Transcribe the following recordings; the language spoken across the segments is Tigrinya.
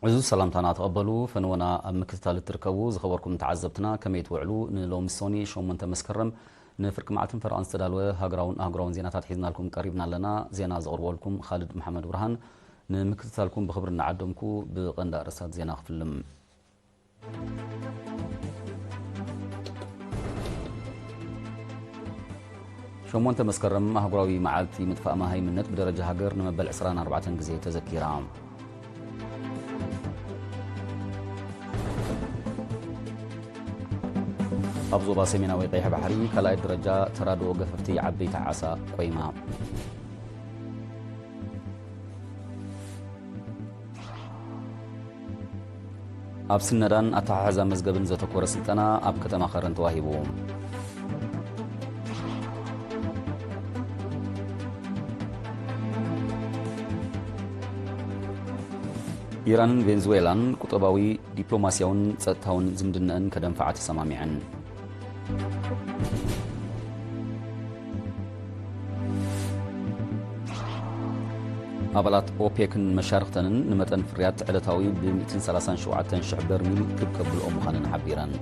ዕዙዝ ሰላምታና ተቐበሉ። ፈንወና ኣብ ምክትታል እትርከቡ ዝኸበርኩም ተዓዘብትና ከመይ ትውዕሉ? ንሎሚ ሶኒ ሸሞንተ መስከረም ንፍርቂ መዓልትን ፈረቓን ዝተዳለወ ሃገራውን ኣህጉራውን ዜናታት ሒዝናልኩም ቀሪብና ኣለና። ዜና ዘቕርበልኩም ኻልድ መሓመድ ብርሃን። ንምክትታልኩም ብኽብሪ እናዓደምኩ ብቐንዲ ኣርእስታት ዜና ክፍልም። ሸሞንተ መስከረም ኣህጉራዊ መዓልቲ ምጥፋእ መሃይምነት ብደረጃ ሃገር ንመበል ዕስራን ኣርባዕተን ግዜ ተዘኪራ። ኣብ ዞባ ሰሜናዊ ቀይሕ ባሕሪ ካልኣይ ደረጃ ተራድኦ ገፈፍቲ ዓበይቲ ዓሳ ቆይማ። ኣብ ስነዳን ኣተሓሕዛ መዝገብን ዘተኮረ ስልጠና ኣብ ከተማ ከረን ተዋሂቡ። ኢራንን ቬንዙዌላን ቁጠባዊ፣ ዲፕሎማስያውን ጸጥታውን ዝምድነአን ከደንፍዓ ተሰማሚዐን። ኣባላት ኦፔክን መሻርኽተንን ንመጠን ፍርያት ዕለታዊ ብ ሚእትን ሰላሳን ሸውዓተን ሽሕ በርሚል ክብ ከብልኦ ምዃነን ሓቢረን።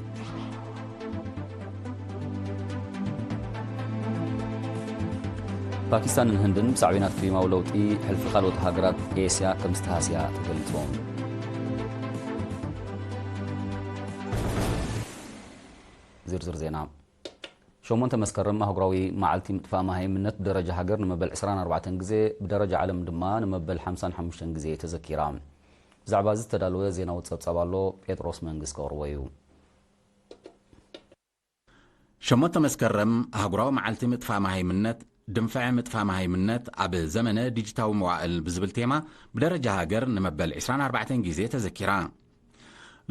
ፓኪስታንን ህንድን ብሳዕቤናት ክሊማዊ ለውጢ ሕልፊ ካልኦት ሃገራት ኤስያ ከም ዝተሃስያ ተገሊጹ። ዝርዝር ዜና። ሸሞንተ መስከረም ኣህጉራዊ መዓልቲ ምጥፋእ መሃይምነት ብደረጃ ሃገር ንመበል ዕስራን ኣርባዕተን ግዜ፣ ብደረጃ ዓለም ድማ ንመበል ሓምሳን ሓሙሽተን ግዜ ተዘኪራ። ብዛዕባ እዚ ዝተዳለወ ዜናዊ ጸብጻብ ኣሎ፣ ጴጥሮስ መንግስ ከቕርቦ እዩ። ሸሞንተ መስከረም ኣህጉራዊ መዓልቲ ምጥፋእ መሃይምነት፣ ድንፍዐ ምጥፋእ መሃይምነት ኣብ ዘመነ ዲጂታዊ መዋእል ብዝብል ቴማ ብደረጃ ሃገር ንመበል ዕስራን ኣርባዕተን ግዜ ተዘኪራ።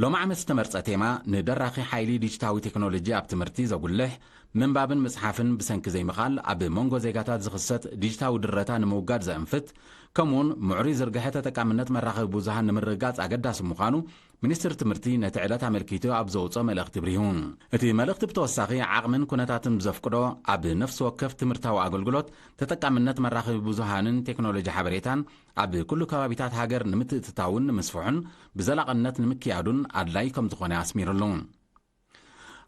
ሎም ዓመት ዝተመርጸ ቴማ ንደራኺ ሓይሊ ዲጂታዊ ቴክኖሎጂ ኣብ ትምህርቲ ዘጉልሕ፣ ምንባብን ምጽሓፍን ብሰንኪ ዘይምኻል ኣብ መንጎ ዜጋታት ዝኽሰት ዲጂታዊ ድረታ ንምውጋድ ዘእንፍት፣ ከምኡውን ምዕሩይ ዝርግሐ ተጠቃምነት መራኸቢ ብዙሃን ንምርግጋጽ ኣገዳሲ ምዃኑ ሚኒስትሪ ትምህርቲ ነቲ ዕለት ኣመልኪቱ ኣብ ዘውጽኦ መልእኽቲ ብሪሁ። እቲ መልእኽቲ ብተወሳኺ ዓቕምን ኩነታትን ብዘፍቅዶ ኣብ ነፍሲ ወከፍ ትምህርታዊ ኣገልግሎት ተጠቃምነት መራኸቢ ብዙሃንን ቴክኖሎጂ ሓበሬታን ኣብ ኩሉ ከባቢታት ሃገር ንምትእትታውን ንምስፍሑን ብዘላቕነት ንምክያዱን ኣድላይ ከም ዝኾነ ኣስሚሩሉ።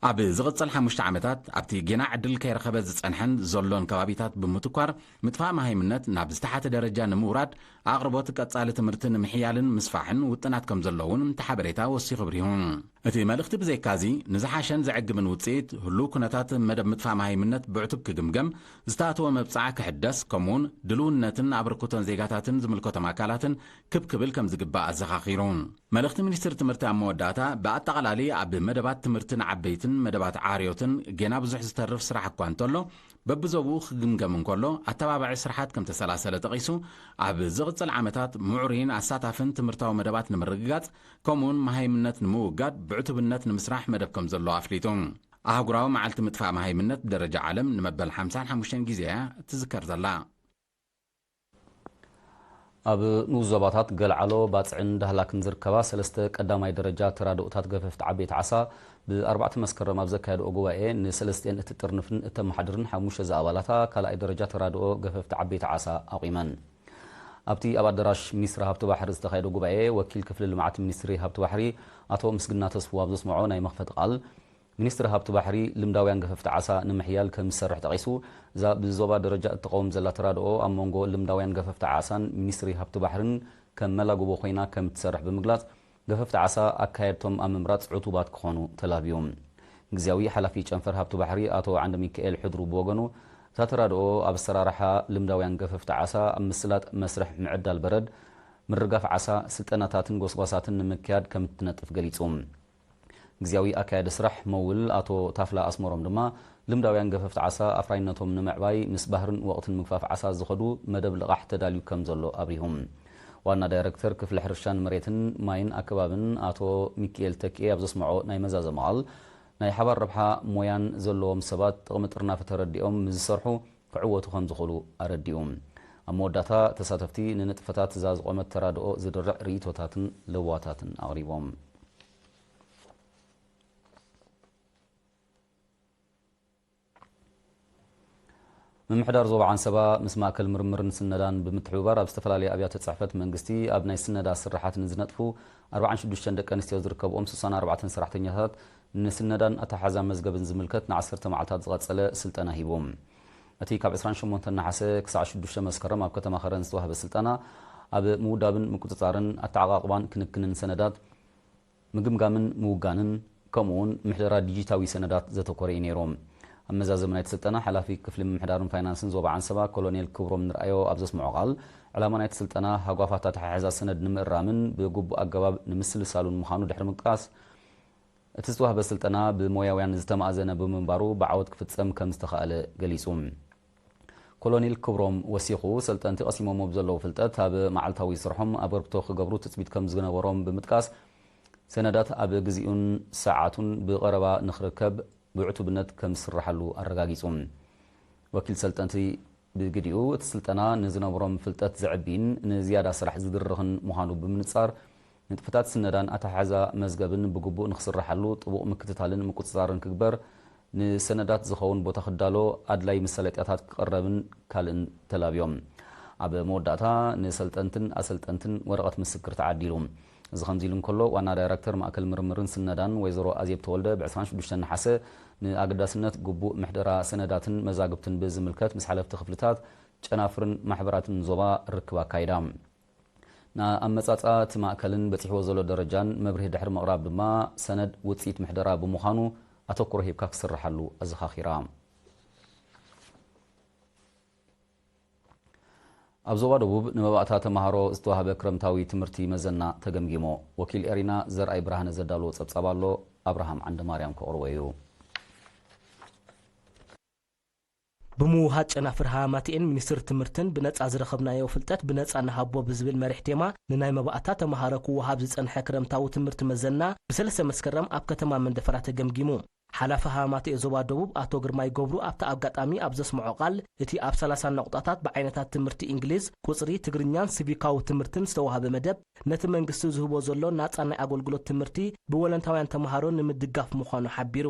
ኣብ ዝቕጽል ሓሙሽተ ዓመታት ኣብቲ ጌና ዕድል ከይረኸበ ዝጸንሐን ዘሎን ከባቢታት ብምትኳር ምጥፋእ መሃይምነት ናብ ዝተሓተ ደረጃ ንምውራድ ኣቕርቦት ቀጻሊ ትምህርቲ ንምሕያልን ምስፋሕን ውጥናት ከም ዘለውን እቲ ሓበሬታ ወሲኹ ኣብሪሁ። እቲ መልእኽቲ ብዘይካዚ ንዝሓሸን ዘዕግብን ውጽኢት ህሉው ኩነታት መደብ ምጥፋእ መሃይምነት ብዕቱብ ክግምገም፣ ዝተኣተወ መብጽዓ ክሕደስ፣ ከምኡውን ድልውነትን ኣበርክቶን ዜጋታትን ዝምልከቶም ኣካላትን ክብ ክብል ከም ዝግባእ ኣዘኻኺሩ። መልእኽቲ ሚኒስትሪ ትምህርቲ ኣብ መወዳእታ፣ ብኣጠቓላሊ ኣብ መደባት ትምህርቲ ንዓበይትን መደባት ዓርዮትን ጌና ብዙሕ ዝተርፍ ስራሕ እኳ እንተሎ፣ በብዞብኡ ክግምገም እንከሎ ኣተባባዒ ስርሓት ከም ተሰላሰለ ጠቒሱ፣ ኣብ ዝቕጽል ዓመታት ምዕሩይን ኣሳታፍን ትምህርታዊ መደባት ንምርግጋጽ፣ ከምኡውን መሃይምነት ንምውጋድ ብዕቱብነት ንምስራሕ መደብ ከም ዘሎ ኣፍሊጡ። ኣህጉራዊ መዓልቲ ምጥፋእ መሃይምነት ብደረጃ ዓለም ንመበል ሓምሳን ሓሙሽተን ግዜ እያ እትዝከር ዘላ። ኣብ ንኡስ ዞባታት ገልዓሎ፣ ባጽዕን ዳህላክን ዝርከባ ሰለስተ ቀዳማይ ደረጃ ተራድኦታት ገፈፍቲ ዓበይቲ ዓሳ ብ ኣርባዕተ መስከረም ኣብ ዘካየድኦ ጉባኤ፣ ንሰለስቲኤን እትጥርንፍን እተመሓድርን ሓሙሽተ ዝኣባላታ ካልኣይ ደረጃ ተራድኦ ገፈፍቲ ዓበይቲ ዓሳ ኣቑመን። ኣብቲ ኣብ ኣዳራሽ ሚኒስትሪ ሃብቲ ባሕሪ ዝተኻየደ ጉባኤ፣ ወኪል ክፍሊ ልምዓት ሚኒስትሪ ሃብቲ ባሕሪ ኣቶ ምስግና ተስፉ ኣብ ዘስምዖ ናይ መኽፈቲ ቃል፣ ሚኒስትሪ ሃብቲ ባሕሪ ልምዳውያን ገፈፍቲ ዓሳ ንምሕያል ከም ዝሰርሕ ጠቒሱ፣ እዛ ብዞባ ደረጃ እትቐውም ዘላ ተራድኦ ኣብ መንጎ ልምዳውያን ገፈፍቲ ዓሳን ሚኒስትሪ ሃብቲ ባሕርን ከም መላግቦ ኮይና ከም እትሰርሕ ብምግላጽ፣ ገፈፍቲ ዓሳ ኣካየድቶም ኣብ ምምራጽ ዕቱባት ክኾኑ ተላብዩ። ግዝያዊ ሓላፊ ጨንፈር ሃብቲ ባሕሪ ኣቶ ዓንደ ሚካኤል ሕድሩ ብወገኑ፣ እታ ተራድኦ ኣብ ኣሰራርሓ ልምዳውያን ገፈፍቲ ዓሳ፣ ኣብ ምስላጥ መስርሕ ምዕዳል በረድ፣ ምርጋፍ ዓሳ፣ ስልጠናታትን ጎስጓሳትን ንምክያድ ከም እትነጥፍ ገሊጹ። ግዝያዊ ኣካያዲ ስራሕ መውል ኣቶ ታፍላ ኣስመሮም ድማ፣ ልምዳውያን ገፈፍቲ ዓሳ ኣፍራይነቶም ንምዕባይ ምስ ባህርን ወቕትን ምግፋፍ ዓሳ ዝኸዱ መደብ ልቓሕ ተዳልዩ ከም ዘሎ ኣብሪሁ። ዋና ዳይረክተር ክፍሊ ሕርሻን መሬትን ማይን ኣከባብን ኣቶ ሚኪኤል ተኪኤ ኣብ ዘስምዖ ናይ መዛዘሚ ቃል፣ ናይ ሓባር ረብሓ ሞያን ዘለዎም ሰባት ጥቕሚ ጥርናፈ ተረዲኦም ምስ ዝሰርሑ ክዕወቱ ከም ዝኽእሉ ኣረዲኡ። ኣብ መወዳእታ ተሳተፍቲ ንንጥፈታት እዛ ዝቖመት ተራድኦ ዝድርዕ ርእይቶታትን ለዋታትን ኣቕሪቦም። ምምሕዳር ዞባ ዓንሰባ ምስ ማእከል ምርምርን ስነዳን ብምትሕብባር ኣብ ዝተፈላለዩ ኣብያተ ጽሕፈት መንግስቲ ኣብ ናይ ስነዳ ስርሓት ንዝነጥፉ ኣርባዓን ሽዱሽተን ደቂ ኣንስትዮ ዝርከብኦም ስሳን ኣርባዕተን ሰራሕተኛታት ንስነዳን ኣተሓሕዛ መዝገብን ዝምልከት ንዓሰርተ መዓልታት ዝቐጸለ ስልጠና ሂቡ። እቲ ካብ ዕስራን ሸሞንተን ነሓሰ ክሳዕ ሽዱሽተ መስከረም ኣብ ከተማ ከረን ዝተዋህበ ስልጠና ኣብ ምውዳብን ምቁጽጻርን ኣተዓቓቕባን ክንክንን ሰነዳት ምግምጋምን ምውጋንን ከምኡ እውን ምሕደራ ዲጂታዊ ሰነዳት ዘተኮረ እዩ ነይሩ። ኣብ መዛዘሚ ናይቲ ስልጠና ሓላፊ ክፍሊ ምምሕዳርን ፋይናንስን ዞባ ዓንሰባ ኮሎኔል ክብሮም ንርኣዮ ኣብ ዘስምዖ ቃል ዕላማ ናይቲ ስልጠና ሃጓፋት ኣተሓሕዛ ሰነድ ንምእራምን ብግቡእ ኣገባብ ንምስልሳሉን ምዃኑ ድሕሪ ምጥቃስ እቲ ዝተዋህበ ስልጠና ብሞያውያን ዝተማእዘነ ብምንባሩ ብዓወት ክፍጸም ከም ዝተኻእለ ገሊጹ። ኮሎኔል ክብሮም ወሲኹ ሰልጠንቲ ቀሲሞሞ ብዘለዉ ፍልጠት ኣብ መዓልታዊ ስርሖም ኣበርክቶ ክገብሩ ትጽቢት ከም ዝነበሮም ብምጥቃስ ሰነዳት ኣብ ግዚኡን ሰዓቱን ብቐረባ ንኽርከብ ብዕቱብነት ከም ዝስርሓሉ ኣረጋጊጹ። ወኪል ሰልጠንቲ ብግዲኡ እቲ ስልጠና ንዝነብሮም ፍልጠት ዘዕቢን ንዝያዳ ስራሕ ዝድርኽን ምዃኑ ብምንጻር ንጥፈታት ስነዳን ኣተሓሕዛ መዝገብን ብግቡእ ንኽስርሓሉ ጥቡቕ ምክትታልን ምቁጽጻርን ክግበር ንሰነዳት ዝኸውን ቦታ ክዳሎ ኣድላይ መሳለጥያታት ክቐረብን ካልእን ተላብዮም። ኣብ መወዳእታ ንሰልጠንትን ኣሰልጠንትን ወረቐት ምስክር ተዓዲሉ። እዚ ከምዚ ኢሉ እንከሎ ዋና ዳይረክተር ማእከል ምርምርን ስነዳን ወይዘሮ ኣዜብ ተወልደ ብ ዕስራን ሽዱሽተን ነሓሰ ንኣገዳስነት ግቡእ ምሕደራ ሰነዳትን መዛግብትን ብዝምልከት ምስ ሓለፍቲ ክፍልታት ጨናፍርን ማሕበራትን ዞባ ርክብ ኣካይዳ። ንኣመጻጽኣ እቲ ማእከልን በጺሕዎ ዘሎ ደረጃን መብርሂ ድሕሪ ምቕራብ ድማ ሰነድ ውጽኢት ምሕደራ ብምዃኑ ኣተኩሮ ሂብካ ክስርሓሉ ኣዘኻኺራ። ኣብ ዞባ ደቡብ ንመባእታ ተማሃሮ ዝተዋህበ ክረምታዊ ትምህርቲ መዘና ተገምጊሞ። ወኪል ኤሪና ዘርኣይ ብርሃነ ዘዳለዎ ጸብጻብ ኣሎ፣ ኣብርሃም ዓንደማርያም ከቕርቦ እዩ። ብምውሃድ ጨናፍር ሃማቲኤን ሚኒስትር ትምህርትን ብነጻ ዝረኸብናዮ ፍልጠት ብነጻ ንሃቦ ብዝብል መሪሕ ቴማ ንናይ መባእታ ተማሃሮ ክወሃብ ዝጸንሐ ክረምታዊ ትምህርቲ መዘና ብሰለስተ መስከረም ኣብ ከተማ መንደፈራ ተገምጊሙ። ሓላፊ ሃማቲኤ ዞባ ደቡብ ኣቶ ግርማይ ገብሩ ኣብቲ ኣጋጣሚ ኣብ ዘስምዖ ቃል፣ እቲ ኣብ ሰላሳ ነቑጣታት ብዓይነታት ትምህርቲ እንግሊዝ፣ ቁጽሪ፣ ትግርኛን ሲቪካዊ ትምህርትን ዝተዋህበ መደብ ነቲ መንግስቲ ዝህቦ ዘሎ ናጻ ናይ ኣገልግሎት ትምህርቲ ብወለንታውያን ተማሃሮ ንምድጋፍ ምዃኑ ሓቢሩ።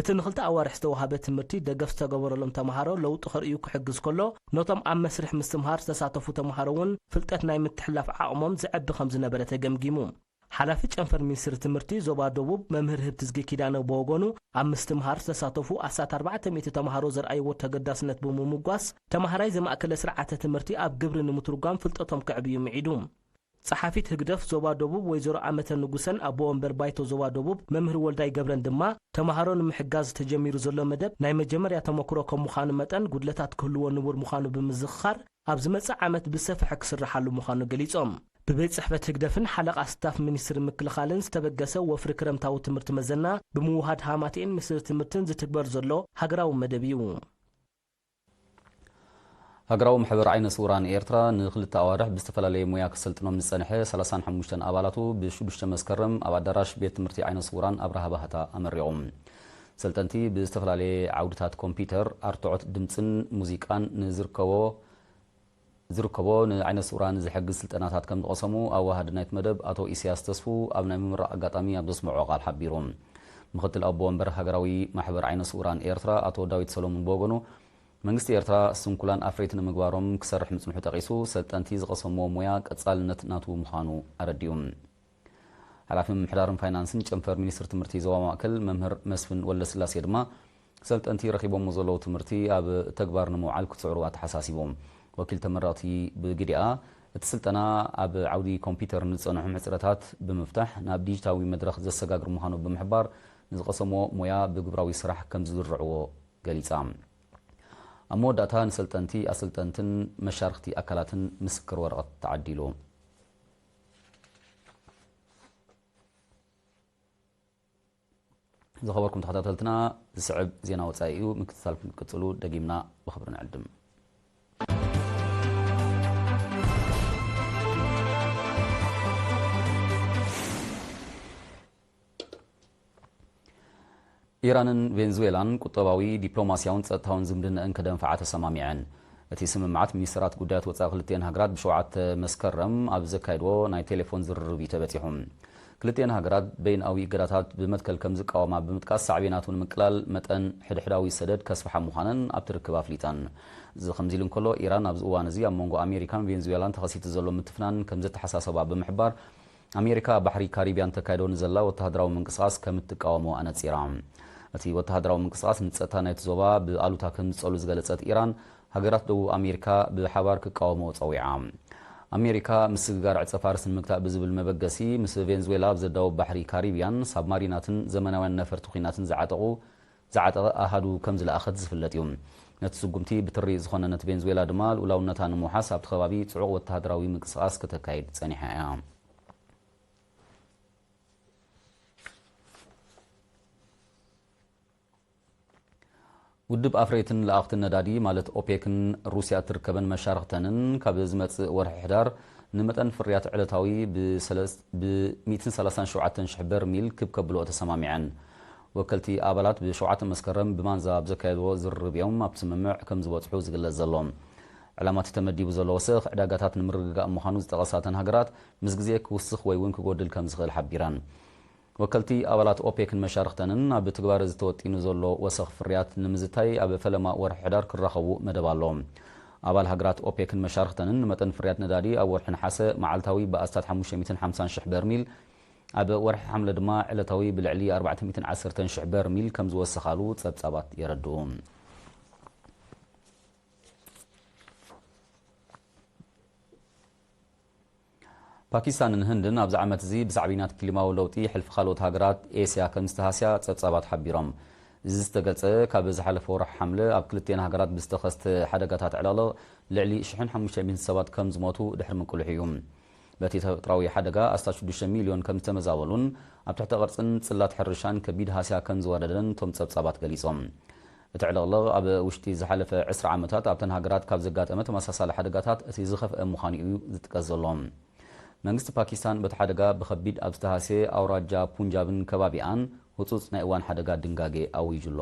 እቲ ንኽልተ ኣዋርሕ ዝተዋህበ ትምህርቲ ደገፍ ዝተገበረሎም ተማሃሮ ለውጢ ከርእዩ ክሕግዝ ከሎ፣ ነቶም ኣብ መስርሕ ምስትምሃር ዝተሳተፉ ተማሃሮ እውን ፍልጠት ናይ ምትሕልላፍ ዓቕሞም ዘዕቢ ከም ዝነበረ ተገምጊሙ። ሓላፊ ጨንፈር ሚኒስትሪ ትምህርቲ ዞባ ደቡብ መምህር ህብትዝጊ ኪዳነ ብወገኑ፣ ኣብ ምስትምሃር ዝተሳተፉ ኣስታት ኣርባዕተ ሚእቲ ተማሃሮ ዘርኣይዎ ተገዳስነት ብምምጓስ፣ ተማሃራይ ዘማእከለ ስርዓተ ትምህርቲ ኣብ ግብሪ ንምትርጓም ፍልጠቶም ከዕብዩ ምዒዱ። ጸሓፊት ህግደፍ ዞባ ደቡብ ወይዘሮ ኣመተ ንጉሰን ኣቦ ወንበር ባይቶ ዞባ ደቡብ መምህር ወልዳይ ገብረን ድማ፣ ተማሃሮ ንምሕጋዝ ተጀሚሩ ዘሎ መደብ ናይ መጀመርያ ተመክሮ ከም ምዃኑ መጠን ጉድለታት ክህልዎ ንቡር ምዃኑ ብምዝኽኻር፣ ኣብ ዝመጽእ ዓመት ብዝሰፍሐ ክስርሓሉ ምዃኑ ገሊጾም። ብቤት ጽሕፈት ህግደፍን ሓለቓ ስታፍ ሚኒስትሪ ምክልኻልን ዝተበገሰ ወፍሪ ክረምታዊ ትምህርቲ መዘና ብምውሃድ ሃማቲኤን ሚኒስትሪ ትምህርትን ዝትግበር ዘሎ ሃገራዊ መደብ እዩ። ሃገራዊ ማሕበር ዓይነ ስውራን ኤርትራ ንክልተ ኣዋርሕ ብዝተፈላለየ ሞያ ከሰልጥኖም ዝጸንሐ ሰላሳን ሓሙሽተን ኣባላቱ ብሽዱሽተ መስከረም ኣብ ኣዳራሽ ቤት ትምህርቲ ዓይነ ስውራን ኣብርሃ ባህታ ኣመሪቑ። ሰልጠንቲ ብዝተፈላለየ ዓውድታት ኮምፒውተር፣ ኣርትዖት ድምጽን ሙዚቃን ንዝርከቦ ዝርከቦ ንዓይነ ስውራን ዝሕግዝ ስልጠናታት ከም ዝቐሰሙ ኣዋሃዲ ናይቲ መደብ ኣቶ ኢሳያስ ተስፉ ኣብ ናይ ምምራቕ ኣጋጣሚ ኣብ ዘስምዖ ቃል ሓቢሩ። ምኽትል ኣቦ ወንበር ሃገራዊ ማሕበር ዓይነ ስውራን ኤርትራ ኣቶ ዳዊት ሰሎሞን ብወገኑ፣ መንግስቲ ኤርትራ ስንኩላን ኣፍረይቲ ንምግባሮም ክሰርሕ ምጽንሑ ጠቒሱ፣ ሰልጠንቲ ዝቐሰምዎ ሞያ ቀጻልነት ናቱ ምዃኑ ኣረዲኡ። ሓላፊ ምምሕዳርን ፋይናንስን ጨንፈር ሚኒስትሪ ትምህርቲ ዞባ ማእከል መምህር መስፍን ወልደስላሴ ድማ፣ ሰልጠንቲ ረኺቦምዎ ዘለዉ ትምህርቲ ኣብ ተግባር ንምውዓል ክጽዕሩ ኣተሓሳሲቡ። ወኪል ተመረቕቲ ብግዲኣ፣ እቲ ስልጠና ኣብ ዓውዲ ኮምፒውተር ንዝጸንሑ ሕጽረታት ብምፍታሕ ናብ ዲጂታዊ መድረኽ ዘሰጋግር ምዃኑ ብምሕባር፣ ንዝቐሰምዎ ሞያ ብግብራዊ ስራሕ ከም ዝድርዕዎ ገሊጻ። ኣብ መወዳእታ ንሰልጠንቲ፣ ኣሰልጠንትን መሻርኽቲ ኣካላትን ምስክር ወረቐት ተዓዲሉ። ዝኸበርኩም ተኸታተልትና፣ ዝስዕብ ዜና ወጻኢ እዩ። ምክትታልኩም ክትቅጽሉ ደጊምና ብኽብሪ ንዕድም። ኢራንን ቬንዙዌላን ቁጠባዊ፣ ዲፕሎማስያውን ጸጥታውን ዝምድነአን ከደንፍዓ ተሰማሚዐን። እቲ ስምምዓት ሚኒስተራት ጉዳያት ወጻኢ ክልቲኤን ሃገራት ብሸውዓተ መስከረም ኣብ ዘካየድዎ ናይ ቴሌፎን ዝርርብ እዩ ተበጺሑ። ክልቲኤን ሃገራት በይንኣዊ እገዳታት ብመትከል ከም ዝቃወማ ብምጥቃስ፣ ሳዕቤናቱ ንምቅላል መጠን ሕድሕዳዊ ሰደድ ከስፍሓ ምዃነን ኣብቲ ርክብ ኣፍሊጠን። እዚ ከምዚ ኢሉ እንከሎ፣ ኢራን ኣብዚ እዋን እዚ ኣብ መንጎ ኣሜሪካን ቬንዙዌላን ተኸሲቱ ዘሎ ምትፍናን ከም ዘተሓሳሰባ ብምሕባር፣ ኣሜሪካ ኣብ ባሕሪ ካሪብያን ተካይዶ ንዘላ ወተሃደራዊ ምንቅስቓስ ከም እትቃወሞ ኣነጺራ። እቲ ወተሃደራዊ ምንቅስቓስ ንጸጥታ ናይቲ ዞባ ብኣሉታ ከም ዝጸሉ ዝገለጸት ኢራን፣ ሃገራት ደቡብ ኣሜሪካ ብሓባር ክቃወምኦ ጸዊዓ። ኣሜሪካ ምስግጋር ዕጸ ፋርስ ንምግታእ ብዝብል መበገሲ፣ ምስ ቬንዙዌላ ኣብ ዘዳውብ ባሕሪ ካሪብያን ሳብማሪናትን ዘመናውያን ነፈርቲ ኲናትን ዝዓጠቑ ዝዓጠቐ ኣሃዱ ከም ዝለኣኸት ዝፍለጥ እዩ። ነቲ ስጉምቲ ብትሪ ዝኾነነት ቬንዙዌላ ድማ፣ ልኡላውነታ ንምውሓስ ኣብቲ ከባቢ ጽዑቕ ወተሃደራዊ ምንቅስቓስ ከተካይድ ጸኒሓ እያ። ውድብ ኣፍረይትን ለኣኽትን ነዳዲ ማለት ኦፔክን ሩስያ እትርከበን መሻርኽተንን፣ ካብ ዝመጽእ ወርሒ ሕዳር ንመጠን ፍርያት ዕለታዊ ብ ሚእትን ሰላሳን ሸውዓተን ሽሕ በርሚል ክብ ከብልኦ ተሰማሚዐን። ወከልቲ ኣባላት ብ ሸውዓተ መስከረም ብማንዛ ኣብ ዘካየድዎ ዝርርብ እዮም ኣብ ስምምዕ ከም ዝበጽሑ ዝግለጽ ዘሎ። ዕላማ እቲ ተመዲቡ ዘሎ ወሰኽ ዕዳጋታት ንምርግጋእ ምዃኑ ዝጠቐሳ እተን ሃገራት፣ ምስ ግዜ ክውስኽ ወይ እውን ክጎድል ከም ዝኽእል ሓቢረን። ወከልቲ ኣባላት ኦፔክን መሻርኽተንን፣ ኣብ ትግባረ ዝተወጢኑ ዘሎ ወሰኽ ፍርያት ንምዝታይ ኣብ ፈለማ ወርሒ ሕዳር ክራኸቡ መደብ ኣሎ። ኣባል ሃገራት ኦፔክን መሻርኽተንን ንመጠን ፍርያት ነዳዲ ኣብ ወርሒ ነሓሰ መዓልታዊ ብኣስታት ሓሙሽተ ሚእትን ሓምሳን ሽሕ በርሚል፣ ኣብ ወርሒ ሓምለ ድማ ዕለታዊ ብልዕሊ ኣርባዕተ ሚእትን ዓሰርተን ሽሕ በርሚል ከም ዝወሰኻሉ ጸብጻባት የረድኡ። ፓኪስታንን ህንድን ኣብዚ ዓመት እዚ ብሳዕቤናት ክሊማዊ ለውጢ ሕልፊ ካልኦት ሃገራት ኤስያ ከም ዝተሃስያ ጸብጻባት ሓቢሮም። እዚ ዝተገልጸ፣ ካብ ዝሓለፈ ወርሒ ሓምለ ኣብ ክልቲኤን ሃገራት ብዝተኸስተ ሓደጋታት ዕልቕልቕ ልዕሊ ሽሕን ሓሙሽተ ሚእትን ሰባት ከም ዝሞቱ ድሕሪ ምቅልሑ እዩ። በቲ ተፈጥሮኣዊ ሓደጋ ኣስታት ሽዱሽተ ሚልዮን ከም ዝተመዛበሉን ኣብ ትሕተ ቅርጽን ጽላት ሕርሻን ከቢድ ሃስያ ከም ዝወረደን እቶም ጸብጻባት ገሊጾም። እቲ ዕልቕልቕ ኣብ ውሽጢ ዝሓለፈ ዕስራ ዓመታት ኣብተን ሃገራት ካብ ዘጋጠመ ተመሳሳሊ ሓደጋታት እቲ ዝኸፍአ ምዃኑ እዩ ዝጥቀስ ዘሎ። መንግስቲ ፓኪስታን በቲ ሓደጋ ብኸቢድ ኣብ ዝተሃስየ ኣውራጃ ፑንጃብን ከባቢኣን ህጹጽ ናይ እዋን ሓደጋ ድንጋጌ ኣዊጁ ኣሎ።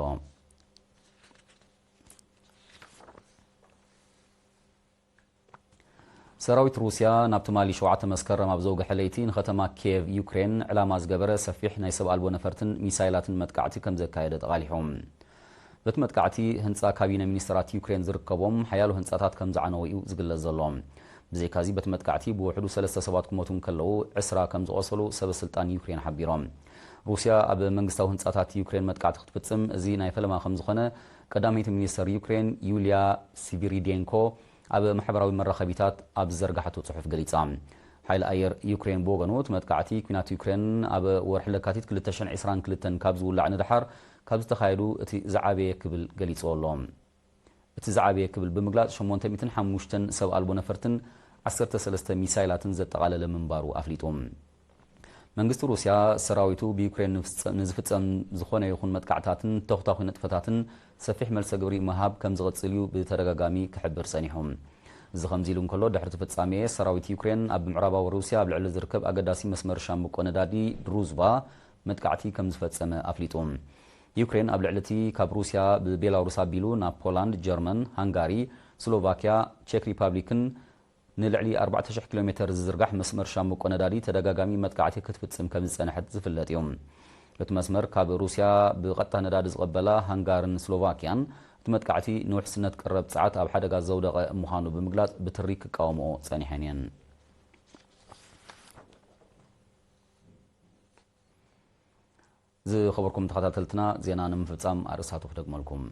ሰራዊት ሩስያ ናብ ትማሊ ሸውዓተ መስከረም ኣብ ዘውግሐ ለይቲ ንከተማ ኪየቭ ዩክሬን ዕላማ ዝገበረ ሰፊሕ ናይ ሰብ ኣልቦ ነፈርትን ሚሳይላትን መጥቃዕቲ ከም ዘካየደ ተቓሊሑ። በቲ መጥቃዕቲ ህንጻ ካቢነ ሚኒስተራት ዩክሬን ዝርከቦም ሓያሎ ህንጻታት ከም ዝዓነወ እዩ ዝግለጽ ዘሎ። ብዘይካዚ በቲ መጥቃዕቲ ብውሕዱ ሰለስተ ሰባት ክሞቱ እንከለዉ ዕስራ ከም ዝቖሰሉ ሰበ ስልጣን ዩክሬን ሓቢሮም። ሩስያ ኣብ መንግስታዊ ህንጻታት ዩክሬን መጥቃዕቲ ክትፍጽም እዚ ናይ ፈለማ ከም ዝኾነ ቀዳመይቲ ሚኒስተር ዩክሬን ዩልያ ሲቪሪዴንኮ ኣብ ማሕበራዊ መራኸቢታት ኣብ ዝዘርጋሓቶ ጽሑፍ ገሊጻ። ሓይሊ ኣየር ዩክሬን ብወገኑ፣ እቲ መጥቃዕቲ ኲናት ዩክሬን ኣብ ወርሒ ለካቲት ክልተ ሽሕን ዕስራን ክልተን ካብ ዝውላዕ ንደሓር ካብ ዝተኻየዱ እቲ ዝዓበየ ክብል ገሊጽዎ ኣሎ። እቲ ዝዓበየ ክብል ብምግላጽ፣ ሸሞንተ ሚእትን ሓሙሽተን ሰብ ኣልቦ ነፈርትን ዓሰርተ ሰለስተ ሚሳይላትን ዘጠቓለለ ምንባሩ ኣፍሊጡ። መንግስቲ ሩስያ፣ ሰራዊቱ ብዩክሬን ንፍጸ-፣ ንዝፍጸም ዝኾነ ይኹን መጥቃዕታትን ተኹታኹ ንጥፈታትን ሰፊሕ መልሰ ግብሪ ምሃብ ከም ዝቕጽል እዩ ብተደጋጋሚ ክሕብር ጸኒሑ። እዚ ከምዚ ኢሉ እንከሎ፣ ድሕሪ እቲ ፍጻሜ፣ ሰራዊት ዩክሬን ኣብ ምዕራባዊ ሩስያ ኣብ ልዕሊ ዝርከብ ኣገዳሲ መስመር ሻምብቆ ነዳዲ ድሩዝባ መጥቃዕቲ ከም ዝፈጸመ ኣፍሊጡ። ዩክሬን ኣብ ልዕሊ እቲ ካብ ሩስያ ብቤላሩስ ኣቢሉ ናብ ፖላንድ፣ ጀርመን፣ ሃንጋሪ፣ ስሎቫክያ፣ ቼክ ሪፓብሊክን ንልዕሊ ኣርባዕተ ሽሕ ኪሎ ሜተር ዝዝርጋሕ መስመር ሻምብቆ ነዳዲ ተደጋጋሚ መጥቃዕቲ ክትፍጽም ከም ዝጸንሐት ዝፍለጥ እዩ። እቲ መስመር ካብ ሩስያ ብቐጥታ ነዳዲ ዝቐበላ ሃንጋርን ስሎቫክያን፣ እቲ መጥቃዕቲ ንውሕስነት ቀረብ ጸዓት ኣብ ሓደጋ ዘውደቐ ምዃኑ ብምግላጽ ብትሪ ክቃወምኦ ጸኒሐን እየን። ዝኸበርኩም ተኸታተልትና፣ ዜና ንምፍጻም ኣርእስታቱ ክደግመልኩም።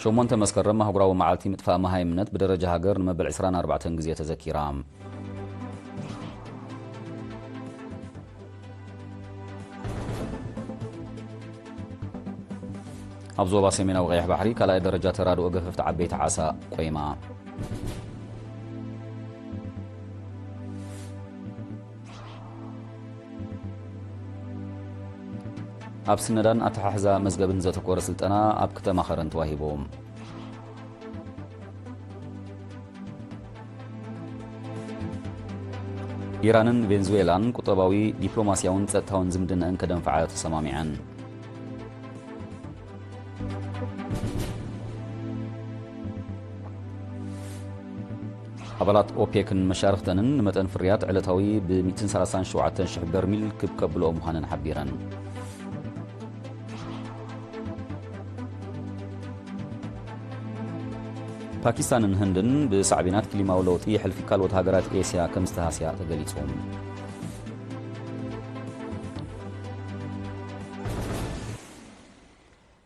ሸሞንተ መስከረም ኣህጉራዊ መዓልቲ ምጥፋእ መሃይምነት ብደረጃ ሃገር ንመበል ዕስራን ኣርባዕተን ግዜ ተዘኪራ። ኣብ ዞባ ሰሜናዊ ቀይሕ ባሕሪ ካልኣይ ደረጃ ተራድኦ ገፈፍቲ ዓበይቲ ዓሳ ቆይማ። ኣብ ስነዳን ኣተሓሕዛ መዝገብን ዘተኮረ ስልጠና ኣብ ከተማ ኸረን ተዋሂቡ። ኢራንን ቬንዙዌላን ቁጠባዊ፣ ዲፕሎማስያውን ጸጥታውን ዝምድናኣን ከደንፍዓ ተሰማሚዐን። ኣብ ኣባላት ኦፔክን መሻርኽተንን ንመጠን ፍርያት ዕለታዊ ብ ሚእትን ሰላሳን ሸውዓተን ሽሕ በርሚል ክብ ከብልኦ ምዃነን ሓቢረን። ፓኪስታንን ህንድን ብሳዕቤናት ክሊማዊ ለውጢ ሕልፊ ካልኦት ሃገራት ኤስያ ከም ዝተሃስያ ተገሊጹ።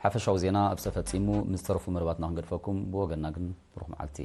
ሓፈሻዊ ዜና ኣብ ዝተፈጺሙ፣ ምስ ተረፉ መደባትና ክንገድፈኩም፣ ብወገንና ግን ብሩኽ መዓልቲ።